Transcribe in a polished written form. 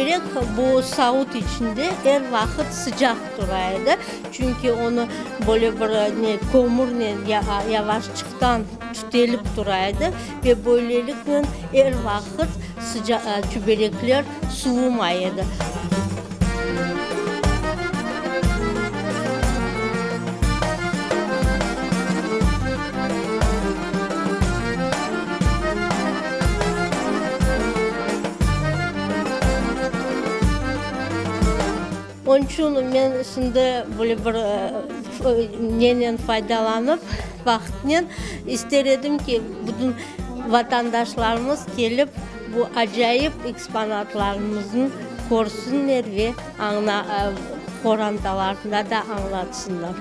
Çiberek bu savut içinde er vaqıt sıcaq tura edi, çünki onı böyle bir ne kömürnen yavaşçıqtan tütelip tura edi ve böyleliknen er vaqıt çiberekler suvumay edi. Onıñ içün men şimdi böyle bir nenen faydalanıp, vaqıtnen, ister edim ki, bütün vatandaşlarımız kelip, bu acayip eksponatlarımıznı körsünler ve qorantalarına da añlatsınlar.